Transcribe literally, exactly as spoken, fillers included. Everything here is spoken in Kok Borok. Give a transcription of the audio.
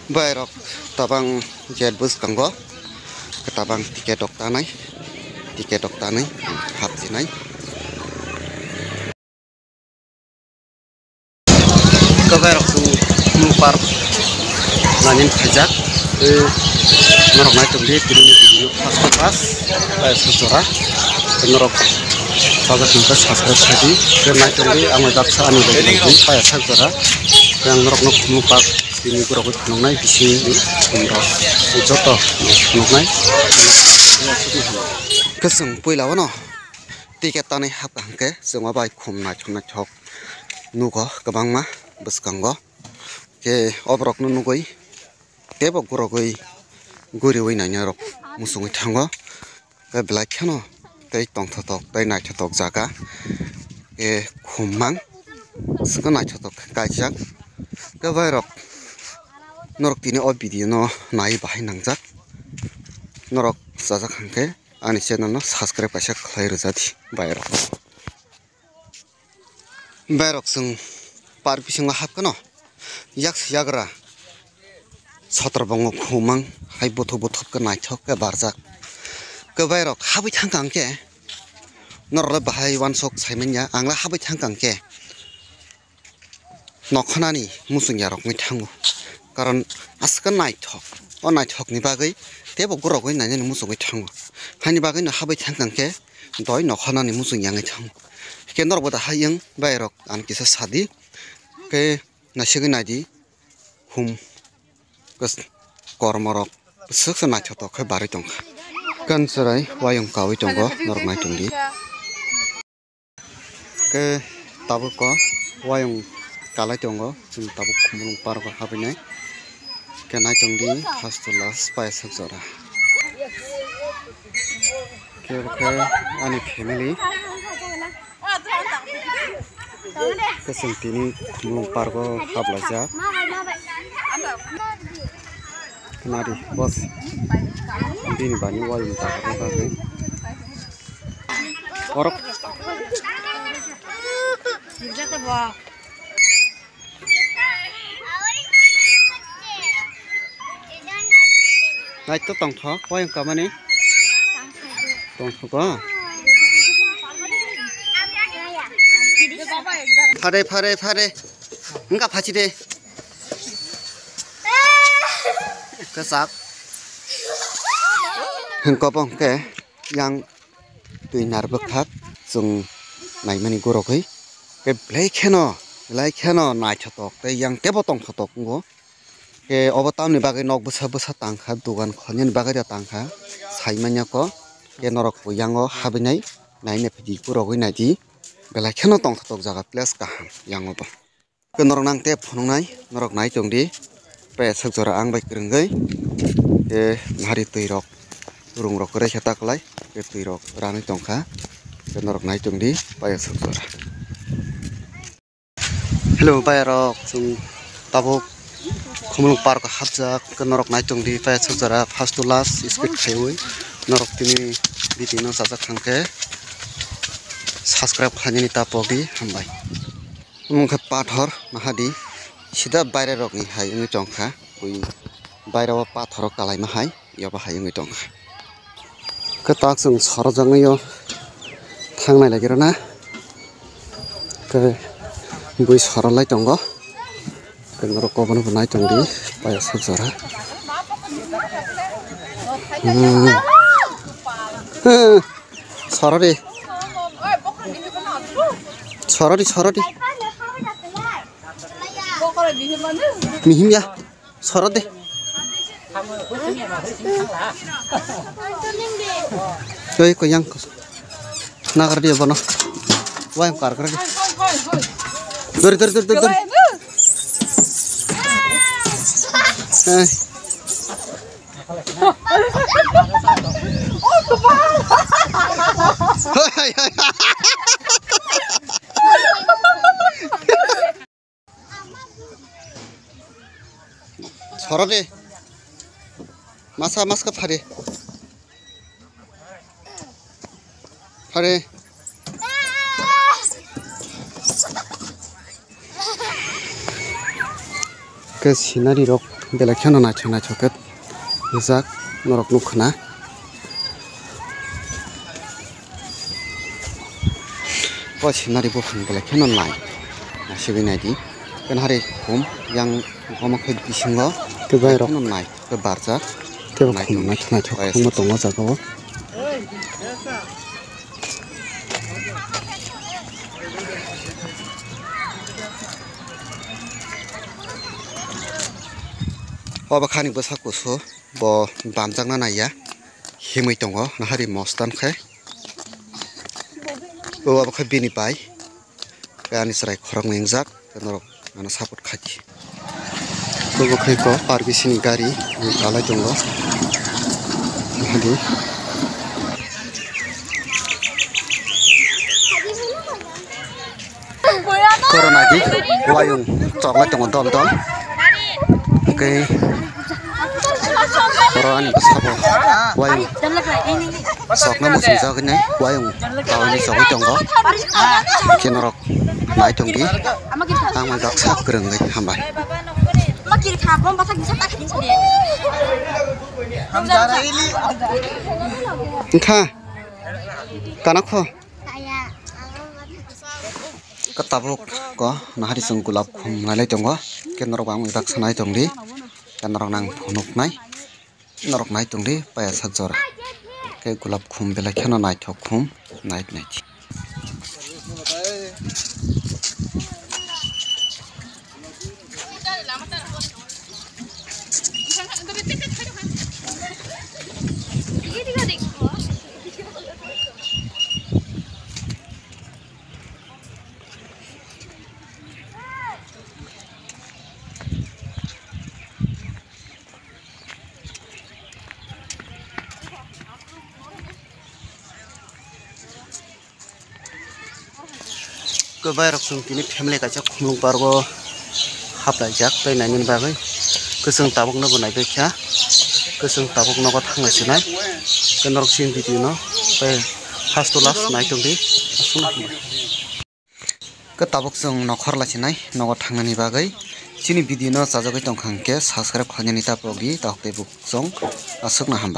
Bairok tabang gate bwskango tabang ticket rok tanai, ticket rok tanai hapjinai. Kwbai rok chwng Khumulwng park nani phaijak. Tei norok nai tongdi tini ni video no first to first, eh, sak jora. Tei norok sajak hwnkhe subscribe khaidi. Tei nai tongdi ang bai baksa ani bai tongdi paya sak jora. Tei ang norok no Khumulwng park tini borok bai phunuknai bising ni khum rok joto phunuknai. Khe chwng puila o no ticket tanai hapkha hwnkhe chwng o bai khum naithok naithok nugo kwbangma bwskango. Khe o borokno nugwi teibo gurogwi guriwi nainai rok muchungwi thango. Khe belai kheno tei tongthotok tei naithotok jaga. Khe khum mang swkang naithotok khe kaijak. Khe bairok norok tini o video no naiwi bahai nangjak. Norok chajak hwnkhe ani channel no subscribe kaisa khlai rwjadi bairok. Bairok chwng park bisingo hapkheno yak yagra sotor bongo khumang hai buthuk buthuk khe naithok khe barjak. Khe bairok habwi thangkha hwnkhe norokle bahai uansuk saimanya, angle habwi thangkha hwnkhe nokhanani muchungya rok wngwi thango. Karon aswk naithok, o naithokni bagwi teibo gurogwi nainani muchungwi thango. Haini bagwino habwi thangkha hwnkhe doi nokhanani muchungya wngwi thango. Hwnkhe norokbo da hayung bairok ang kisa sadi. Khe naisingwi naidi khum kos-, kormorok swksa naithotok khe barwi tongkha. Kanchwrai wayung kawi tongo norok nai tongdi. Khe tabuk o wayung kalai tongo, chwng tabuk Khumulwng park o habinai. Khe nai tongdi first to last paisuk jora. Khe bo khe ani family. Khe chwng tini Khumulwng park o hablaijak. Nadi boss. Bini bani wayung dakarna bagwi. Orok. Naitho tongthok, wayung kamani. Tongthok o. Phare, phare, phare. Wngkha phachi de. Kwchak. Hwnkhe bo hwnkhe yang twi nar bwkhak chwng naimani gorogwi. Tei belai kheno, belai kheno naithotok tei yang teibo tongthotok wngo. Khe obo tamni bagwi nok bwsa bwsa tangkha, dogan khonani bagwi da tangkha, saimanya kho. Khe norok bo yango habinai, naina phidi gorogwi naidi. Belai kheno tongthotok jaga, place kaham yango bo. Khe norok nang tei phunuknai, norok nai tongdi. Paisuk jora ang bai kwrwngwi. Khe nahari twi rok, rung rok kwrwi khe ta kwlai. Khe twi rok ranwi tongkha. Khe norok nai tongdi, paisuk jora. Hello, bai rok, chwng tabuk Khumulwng park o hapjak. Khe norok nai tongdi, paisuk jora first to last skip khaiwi. Norok tini video no chajak thangkhe subscribe khlainani ta pokdi, hambai. Omo khe pathor nahadi sida baire rokni hai wngwi tongkha, twi baire o pathor o kalaima hai yobo hai wngwi tongkha. Khe tak chwng sorojaknai o thangnai lagirana khe bui sorolai tongo. Khe norok obono bo nai tongdi payasuk jora. Hmm. Hmm. Sorori. Sorori, sorori. Mihim ya. Sorodi. Oi, koyang. Nagar dia bono. Wai, kar kar. Dori, dori, dori, dori, dori. Eh. Sorodi. Masa maska phari. Phari. Khe scenery rok Belai kheno naithok naithok khe rijak norok nukha na. O scenery buphang belai kheno nai. Naisingwi naidi. Khe nahari khum yang omo khe bisingo khe bai rok kheno nai khe barjak. Khe bo khum naithok naithok khum tongo o jaga o. O bwkhani bwsa kusu bo bamjakna naiya himwi tongo nahari mostan khe. O abo khe bini bai. Khe ani chwrai khoroknwi wngjak, khe norok ano support khai di. Abo khe ko R B C ni gari kalai tongo. Hadi. Corona di wayung choklai tongo dol dol. Khe oro ani bwsabo wayung. Chokno muchung jagwi nai wayung tawini chogwi tongo. Khe norok nai tongdi. Ang mai baksa kwrwngwi hambai. Wngkha kana kho? Khe tabuk ko nahari chwng gulab khum nailai tongo. Khe norok ang mai baksa nai tongdi. Khe norok nang phunuknai. Norok nai tongdi paya sak jora. Khe gulab khum belai kheno naithok khum nai nai. Kwbai rok chwng tini family kaisa khumlwng park o haplaijak tei nainani bagwi kwchwng tabuk no bo naibaikha, kwchwng tabuk nogo thangna sinai. Tei norok chini video no tei first to last nai tongdi. Aswk. Khe tabuk chwng nokhor laisinai nogo thangnani bagwi chini video no chajagwi tongkha hwnkhe subscribe khlainani ta pogdi, tabuk tei buk chwng aswkno hambai.